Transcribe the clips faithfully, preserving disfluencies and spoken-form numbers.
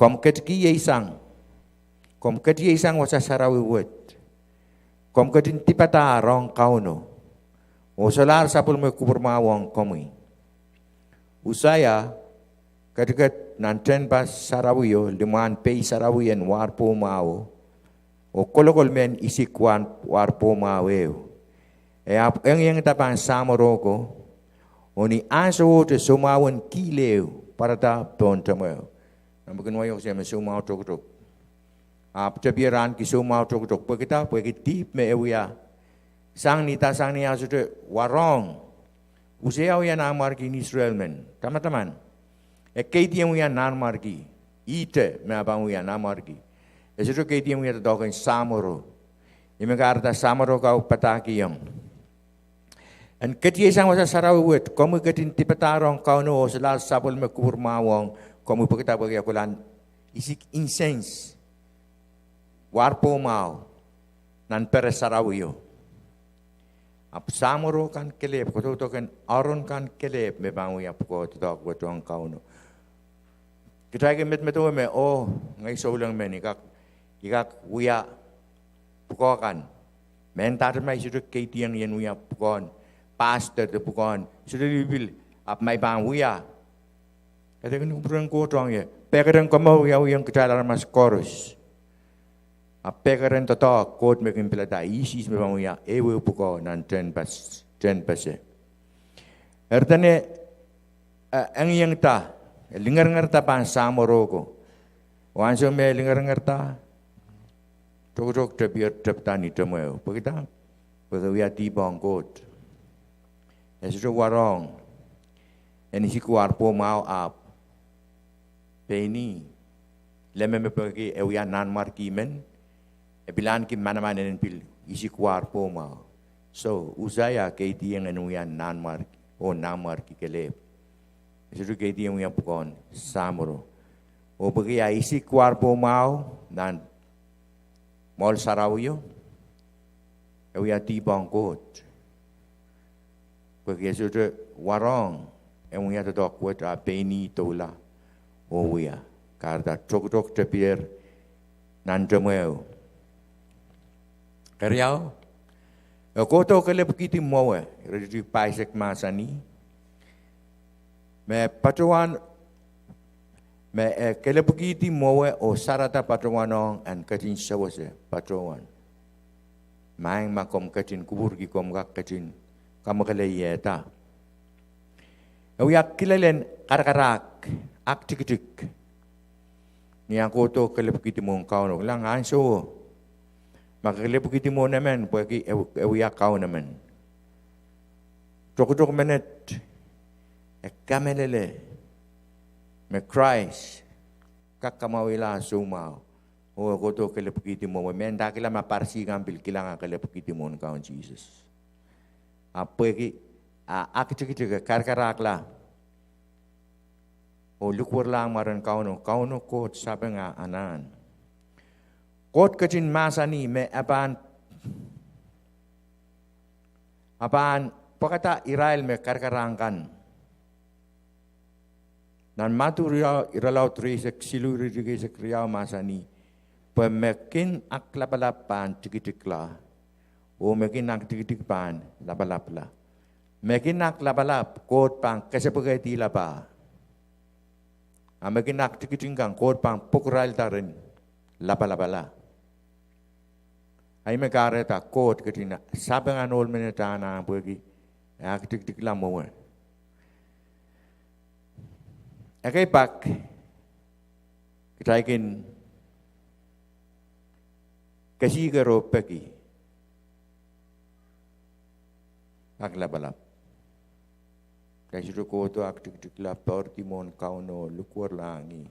Komw ketikihsang, komw ketiesang wasa sarawi wet. Komw ketin dipadahr ong Kauno oh solahr sapwellime kupwur mwahu ong komwi. Usaia ketiket nan tehnpas sarawio, limwahn pei sarawi en warpou mwahuo, oh kolokol mehn isik warpou mwahu ehu. E ahpw engiengda pahn samworo ko, oh ni ahnsowohte soumwahu en kihl ehu pwarada pohn temweo. Nan pwukin wai e koasoia me soumwahu tokutok. Ahpw tepier ahneki soumwahu tokutok. Pwekida? Pwehki dihp me e wia sang ni da, sang ni ah sohte warohng. Usaia wia nanmwarki en Israel men. Tamataman, e keidien wia nanmwarki. Ihte me e pahn wia nanmwarki. E sohte keidien wia doadoahk en samworo. Ih me kahrehda samworo kau padahkihong. En ketiesang wasa sarawi wet, komwi ketin dipadahr ong Kauno oh solahr sapwellime kupwur mwahu ong komwi. Pwekida? Pwehki e kohla isik incense, warpou mwahu, nan pere sarawio. Ahpw samworo kan kelehpw, kodoudok en Aaron kan kelehpw me pahn wia pwukoa doadoahk wet ong Kauno. Kitail kin medemedewe me, oh, ngehi souleng men, I kak, I kak wia pwukoa kan. Mehndahte ma I sohte keidiong I en wia pwukoahn pastor de pwukoahn, sohte lipilipil, ahpw ma I pahn wia. Kaidehn kupwuren Koht ong ie, pekeren komour wiawihong kitail aramas koaros. Ahpw pekeren doadoahk Koht me kin pilada ihs ihs me pahn wia ehuehu pwukoa nan tehnpas, tehnpase. Eri dene, e engiengda, e lingeringerda pahn samworo ko. Oh ansou me e lingeringerda, tokutok tepier tepda ni temweo. Pwekida? Pwehki e wia dihp ong Koht. E sohte warohng en isik warpou mwahu ahpw pein ih, leme me pwehki e wia nanmwarki men, e pil ahneki manaman en pil isik warpou mwahu. So, Usaia keidiong en wia nanmwarki, oh nanmwarki kelehpw. E sohte keidiong wia pwukoahn samworo. Oh pwehki e isik warpou mwahu nan mwoahl sarawio, e wia dihp ong Koht. Pwehki e sohte warohng en wia doadoahk wet, a pein ih doula oh wia, kahrehda tokutok tepier nan temweo. Keriau, e kohdo kelepwikihdi mwowe, iretikitik pahisek mahsanih, me patohwan, me e kelepwikihdi mwowe oh sarada patohwanohng en ketin sewese patohwan. Maing, ma komw ketin kupwurki, komw kak ketin kamwakelehiehda. E wia kilelen karakarahk, aktikitik. Ni ah kohdo kelepwikihdi mwohn Kauno, kilang, ansouo ma ke kelepwikihdi mwohn emen, pwehki e, e wia Kaun emen. Tokutok menet, e kamehlele me Krais kak kamwahwihala soumwahu, oh e kohdo kelepwikihdi mwowe. Mehndahkihla ma Parisi kan pil kilang ah kelepwikihdi mwohn Kaun Sises. Ahpw pwehki ah aktikitik, e karakarahkla oh likwerlahng mwaren Kauno, Kauno Koht sapeng ah anahn. Koht ketin mahsanih me e pahn, e pahn pwekada irail me karakarahk kan. Nan Madiu riau, irelaud rieisek siluh, iretikitik eisek riau mahsanih, pwe me kin aklapalap pahn tikitikla, oh me kin aktikitik pahn lapalapla. Me kin aklapalap, Koht pahn kesepwekehdi lapalap. A me kin aktikitik kan, Koht pahn pwekirailda ren lapalapala. Ahi me kahrehda Koht ketin sapeng ah ohl menet anahn pwehki e aktikitikla mwowe. Ekei pak, kitail kin kesihker oh peki aklapalap. Kitail sohte kohdo aktikitikla, poaridi mwohn Kauno, likwerlahng ih.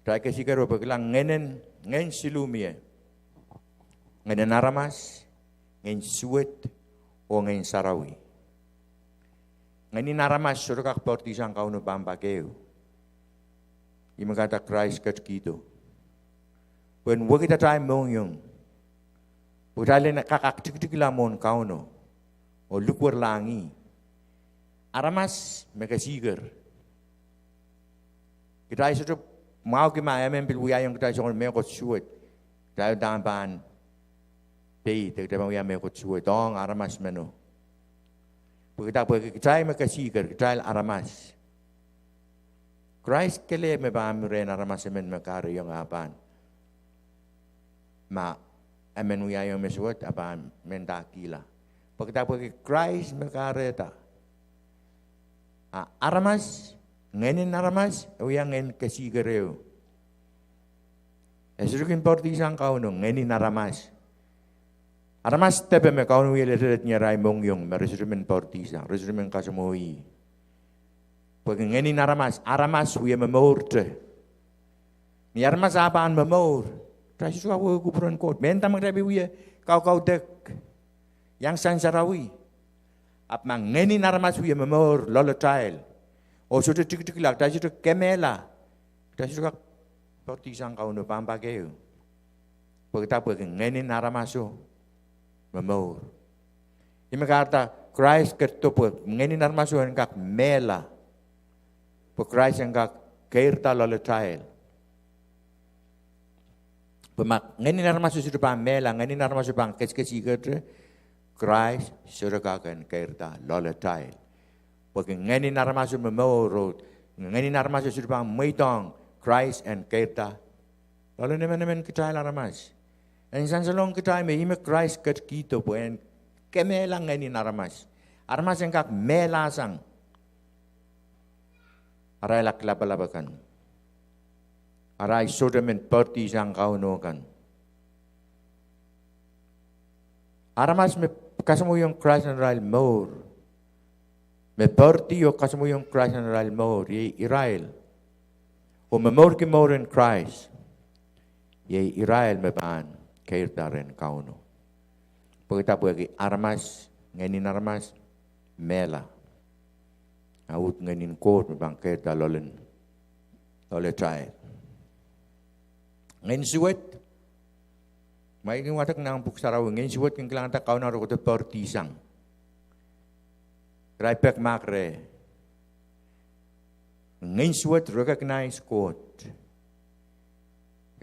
Kitail kesihker oh peki. Kilang, ngehnen, ngehn siluh mie: ngehnen aramas, ngehn suwed, oh ngehn sarawi. Ngehnin aramas sohte kak poaridisang Kauno pahn pak ehu. Ih me kahrehda Krais ketikihdo pwehn wekidatail mohngiong, pwe kitail en kak aktikitikla mwohn Kauno oh likwerlahng ih. Aramas me kesihker. Kitail sohte Mwahuki ma emen pil wiahiong kitail soangen mehkot suwed, kitail uhdahn pahn peid, de kitail pahn wia mehkot suwed ong aramas meno. Pwehki dah? Pwehki kitail me kesihker, kitail aramas. Krais kelehpw me pahn mi rehn aramas emen me kahrehiong ah pahn, ma emen wiahiong me suwed, ah pahn mendahkihla. Pwehki dah? Pwehki Krais me kahrehda. A aramas, ngehnin aramas e wia ngehn kesihker ehu. E sohte kin poaridi sang Kauno, ngehnin aramas. Aramas depe me Kauno wia letelet ni arail mohngiong me re sohte men poaridi sang, re sohte men kasamwo ih. Pwehki ngehnin aramas, aramas wie momourte. Ni aramas ah pahn momour, kitail sohte kak wehwehki kupwuren Koht. Mehnda me kitail pil wie kaukaudek, iang sansarawi. Ahpw ma ngehnin aramas wie momour loalatail, oh sohte tikitikla, kitail sohte kemehla, kitail sohte kak poaridi sang Kauno pahn pak ehu. Pwehki dah? Pwehki ngehnin aramaso momour. Ih me kahrehda Krais ketido pwe ngehnin aramaso en kak mehla, pwe Krais en kak keirda loalatail. Pwe ma ngehnin aramaso sohte pahn mehla, ngehnin aramaso pahn kesikesihkete, Krais sohte kak en keirda loalatail. Pwehki ngehnin aramaso momour, oh ngehnin aramaso sohte pahn mweidohng Krais en keirda loalen emenemen kitail aramas. En sansalohng kitail me ih me Krais ketikihdo pwe en kemehla ngehnin aramas. Aramas en kak mehlasang arail aklapalap akan, arail sohte men poaridi sang Kauno kan. Aramas me kasamwoiong Krais nan arail mour, me poaridi oh kasamwoiong Krais nan arail mour, iei irail, oh momourki mour en Krais, iei irail me pahn keirda rehn Kauno. Pwehki dah? Pwehki aramas, ngehnin aramas mehla, a uhd ngehnin Koht me pahn keirda loalatail. Ngehn suwed, ma I kin wadek nan Pwuhk Sarawi, ngehn suwed kin kilangada Kauno re kohdo poaridi sang. Irail pekmahk reh. Ngehn suwed recognize Koht.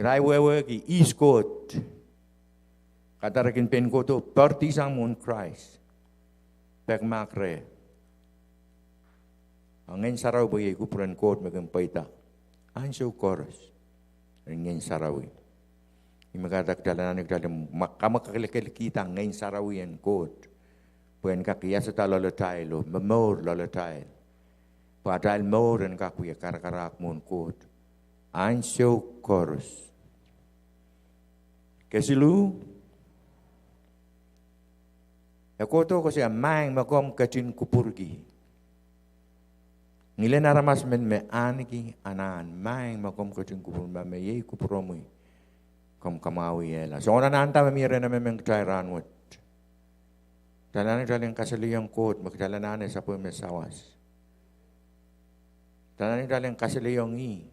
Irail wehwehki ihs Koht. Kahrehda re kin pein kohdo poaridi sang mwohn Krais. Pekmahk reh. A Ngehn Sarawi pwe iei kupwuren Koht me kin pweida ansou koaros. Eri Ngehn Sarawi, ih me kahrehda kitail anahne, kitail kamwakelekehkihda Ngehn Sarawi en Koht pwe en kak iasada loalatail oh momour loalatail, pwe atail mour en kak wie karakarahk mwohn Koht ansou koaros. Kesiluh, e kohdo koasoia, Maing, ma komw ketin kupwurki. Ngilen aramas men me ahneki anahn, Maing, ma komw ketin kupwurki, ma me iei kupwuromwi, komw kamwahwihala. Soangen anahn da me mie rehn emenemen kitail rahnwet? Kitail anahne kitail en kasalehiong Koht me kitail anahne sapwellime sawas. Kitail anahne kitail en kasalehiong ih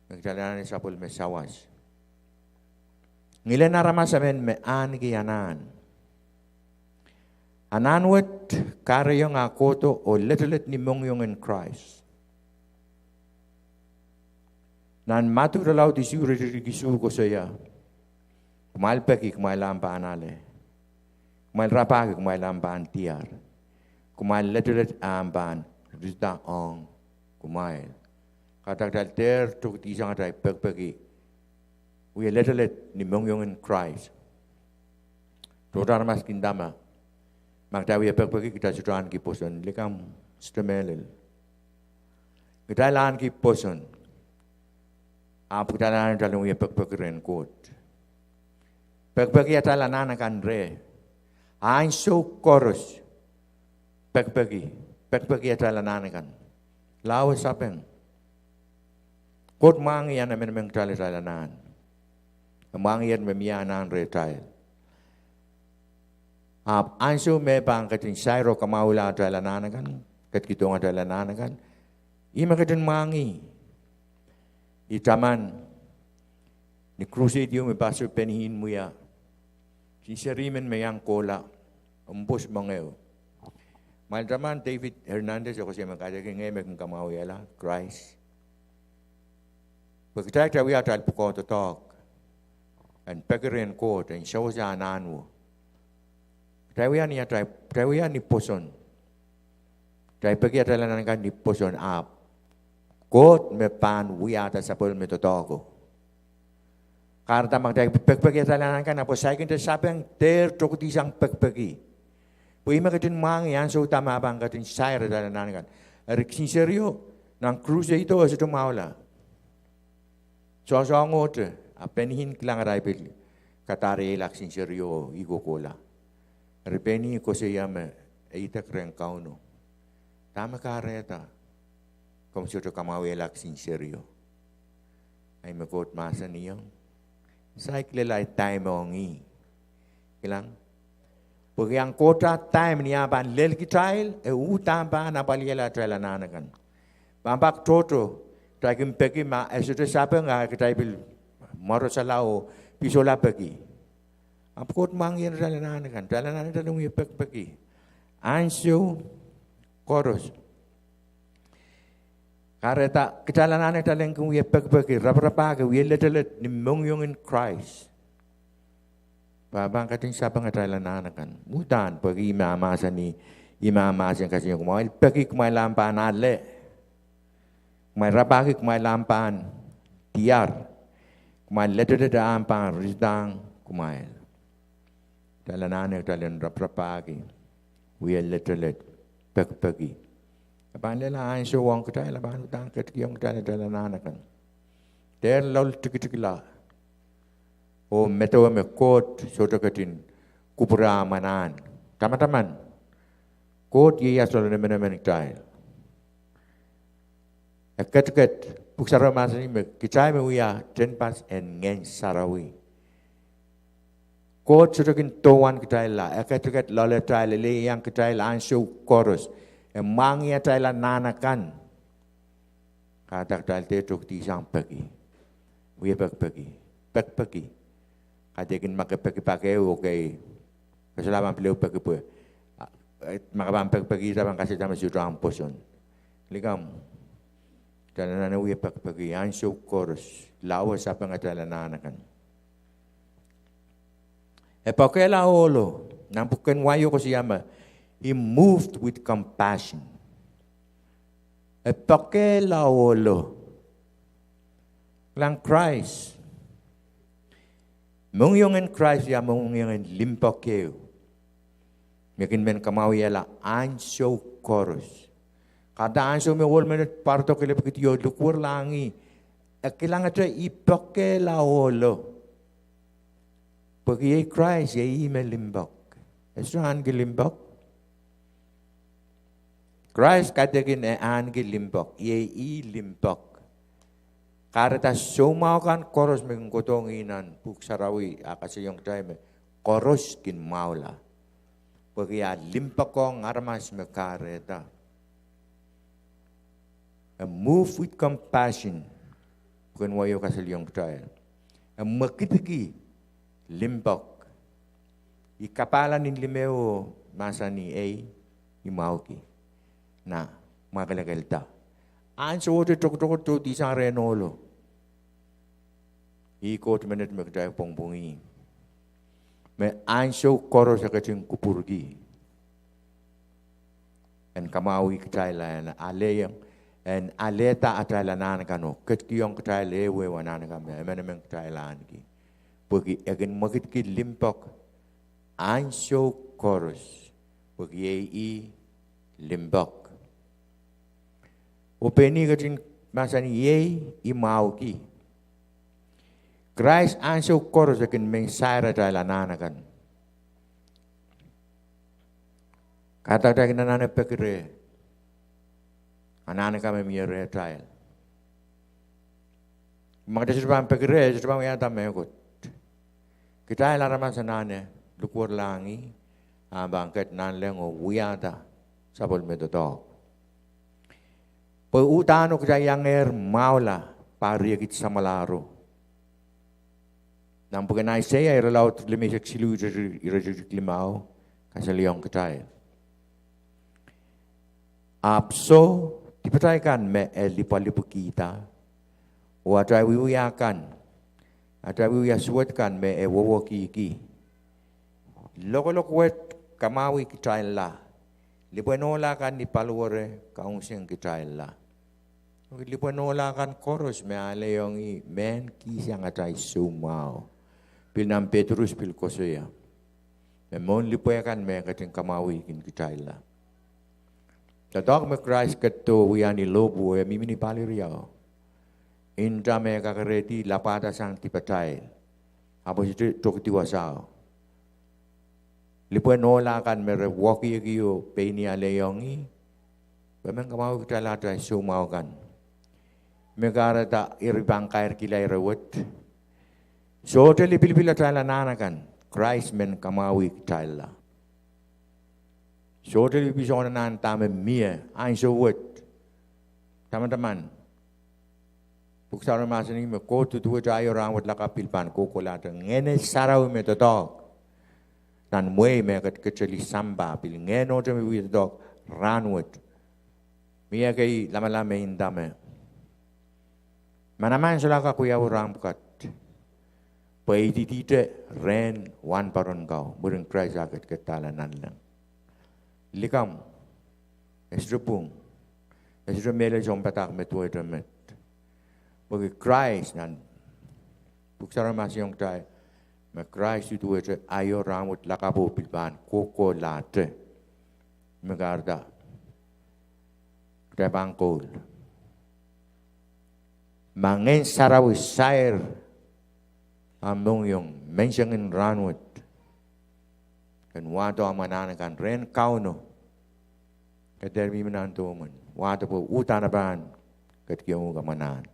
me kitail anahne sapwellime sawas. Ngilen aramas emen me ahneki anahn. Anahn wet kahrehiong ah kohdo oh letelet ni mohngiong en Krais. Nan Madiu irelaud isuh, iretikitik isuh koasoia, Kumwail peki, kumwail ahpw pahn ale. Kumwail rapahki, kumwail ahpw pahn diar. Kumwail letelet, ahpw pahn ritida ong kumwail. Kahrehda kitail dehr tokedihsang atail pekipeki, wie letelet ni mohngiong en Krais. Tohto aramas kin nda me ma kitail wie pekipeki, kitail sohte ahneki pwoson. Likamw, sohte mehlel. Kitail ahneki pwoson, ahpw kitail anahne kitail en wie pekipeki rehn Koht. Pekipeki atail anahn akan reh. Ansou koaros pekipeki, pekipeki atail anahn akan. Lao sapeng. Koht mwahngih emenemen kitail atail anahn. E mwahngih me mie anahn rehtail. Ahpw ansou me pahn ketin sair oh kamwahwihla atail anahn akan, ketikihdohng atail anahn akan, ih me ketin mwahngih. I taman ni crusade ieu me Pastor Benny en wia, kisin seri men me iang kohla, mwpwos mohngiong. Kumwail taman David Hernandez, e koasoia me kaidehk ngehi me kin kamwahwihala Krais. Pwe kitail, kitail wia atail pwukoa doadoahk en peki rehn Koht en sewese anahn wo. Kitail wia ni atail, kitail wia ni pwoson. Kitail peki atail anahn kan ni pwoson, ahpw Koht me pahn wiahda sapwellime doadoahko. Kahrehda ma kitail pekipeki atail anahn kan, ahpw saikinte sapeng dehr tokedihsang pekipeki. Pwe ih me ketin mwahngih ansou da me pahn ketin sair atail anahn kan. Eri kisin serio, nan crusade o e sohte mwahula. Soasoahngete, a Benny kin kilang arail pil kadariehla kisin serio, ih kohkohla. Eri Benny koasoia me e idek rehn Kauno, dahme kahrehda komw sohte kamwahwihala kisin serio? Ahi me Koht mahsanihong, saikinte lel time ong ih. Kilang, pwe iang Koht time ni ah pahn lel kitail, e uhdahn pahn apwalihala atail anahn kan. Pahn pak tohto, kitail kin peki ma e sohte sapeng, a kitail pil mwarosala oh pil solahr peki. Ahpw Koht mwahngih atail anahn kan, atail anahn kan kitail en wie pekipeki ansou koaros. Kahrehda kitail anahn kan kitail en kin wie pekipeki, raparapahki, wie letelet ni mohngiongin Krais. Pahn, pahn ketin sapeng atail anahn kan. Uhdahn, pwehki ih me mahsanih, ih me mahsanih, koasoia, kumwail peki, kumwail ahpw pahn ale. Kumwail rapahki, kumwail ahpw pahn diar. Kumwail letelet, ahpw pahn ritidahng kumwail. Kitail anahne kitail en raparapahki, wie letelet, pekipeki. E pahn lel ansou ong kitail, e pahn uhdahn ketikihong kitail atail anahn kan. Dehr loal tikitikla oh medewe me Koht sohte ketin kupwure ah mwahnahn. Tamataman, Koht ieias loalen emenemen kitail. E ketiket, Pwuhk Sarawi mahsanih me kitail me wia tehnpas en Ngehn Sarawi. Koht sohte kin dohwan kitailla, e ketiket loalatail, e ieiang kitail ansou koaros. E mwahngih atail anahn kan. Kahrehda kitail dehr tokedihsang peki, wie pekipeki, pekipeki. Kaidehkin ma ke peki pak ehu, okay, ke solahr pahn pil ehu peki pwe, ah, eh, ma ke pahn pekipeki, kitail pahn kasada me sohte ahmw pwoson. Likamw, kitail anahne wie pekipeki ansou koaros, lao sapeng atail anahn kan. E poakehla ohlo, nan pwuken wai o koasoia me he moved with compassion. E poakehla ohlo. Kilang, Krais, mohngiong en Krais iei mohngiong en limpoak ehu me kin men kamwahwihala ansou koaros. Kahrehda ansou me ohl menet pwarodo kelehpw kidi oh likwerlahng ih, e kilangete ih poakehla ohlo. Pwehki iei Krais, iei ih me limpoak. E sohte ahneki limpoak. Krais kaidehkin e ahneki limpoak, iei ih limpoak. Kahrehda soumwahu kan koaros me kin kohdohng ih nan Pwuhk Sarawi, a koasoiong kitail me koaros kin mwahula. Pwehki a limpoakohng aramas me kahrehda. E move with compassion. Pwuken wai o kasalehiong kitail, e mwekidki limpoak. I kapahla nin limehu oh mahsanih, ei, I mwahuki. Nah, mwakelekelda. Ansowohte tokotokotoudihsang rehn ohlo. Ih Koht menet me kitail pwongpwongih, me ansou koaros e ketin kupwurki en kamwahwih kitail, en ale, en alehda atail anahn kan oh ketikihong kitail ehuehu anahn kan me emenemen kitail ahneki. Pwehki e kin mwekidki limpoak ansou koaros, pwehki iei ih limpoak. Oh pein ih ketin mahsanih, iei I mwahuki. Krais ansou koaros e kin men sair atail anahn kan. Kahrehda kitail kin anahne peki reh anahn kan me mie rehtail. Ma kitail sohte pahn peki reh, sohte pahn wiahda mehkot. Kitail aramas anahne likwerlahng ih, a pahn ket nanleng oh wiahda sapwellime doadoahk. Pwe uhdahno kitail iangehr mwahula, pahr riekid samwalahro. Nan pwuken Aiseia irelaud limeisek siluh, iretikitik limau, kasalehiong kitail, ahpw soh, dipatail kan me e lipwalipwkihda, Oh atail wiewia kan, atail wiewia suwed kan me e wowokihki. Lokolok wet kamwahwih kitailla. Lipwen ohla kan ni paliwere kaunseking kitailla. Lipwen ohla kan koaros me alehiong ih mehn kihsang atail soumwahu. Pil nan Petrus pil koasoia me mwohn lipwe kan me ketin kamwahwihkin kitailla. Doadoahk me Krais ketido wia ni lohpwuo, e mihmi ni pali riau. Nta me e kakerehdi lapwahda sang dipatail, ahpw e sohte tokedi wasao. Lipwen ohla kan me re wokihki oh pein ih alehiong ih, pwe men kamwahwih kitailla atail soumwahu kan. Me kahrehda eri pahn kairkihla ire wet. Sohte lipilipil atail anahn akan, Krais men kamwahwih kitailla. Sohte lipilipil soangen anahn dahme mie ansou wet. Tamataman, Pwuhk Sarawi mahsanih me Koht duduwehte aio, rahnwet, lakapw pil pahn kohkohlahte. Ngehn Sarawi me doadoahk nan wehi me ketiketeli sampah pil ngehnohte me wie doadoahk rahnwet. Mie ekei lamalam me nda me manaman solahr kak wiawi rahn pwukat, pwe e ididihte rehn wahnpoaron kau mwurin Krais ah ketiketdahla nanleng. Likamw, e sohte pwung, e sohte mehlel sounpadahk me duwehte met. Pwehki Krais nan Pwuhk Sarawi mahsanihong kitail me Krais duduwehte aio, rahnwet, lakapwo pil pahn kohkohlahte. Me kahrehda kitail pahn koul. Ma Ngehn Sarawi sair ahmw mohngiong menseng en rahnwet, ken wahdo ahmw anahn akan rehn Kauno, ke dehr mihmi nan dohmen, wahdo pwe uhdahn e pahn ketikihong uhk ahmw anahn.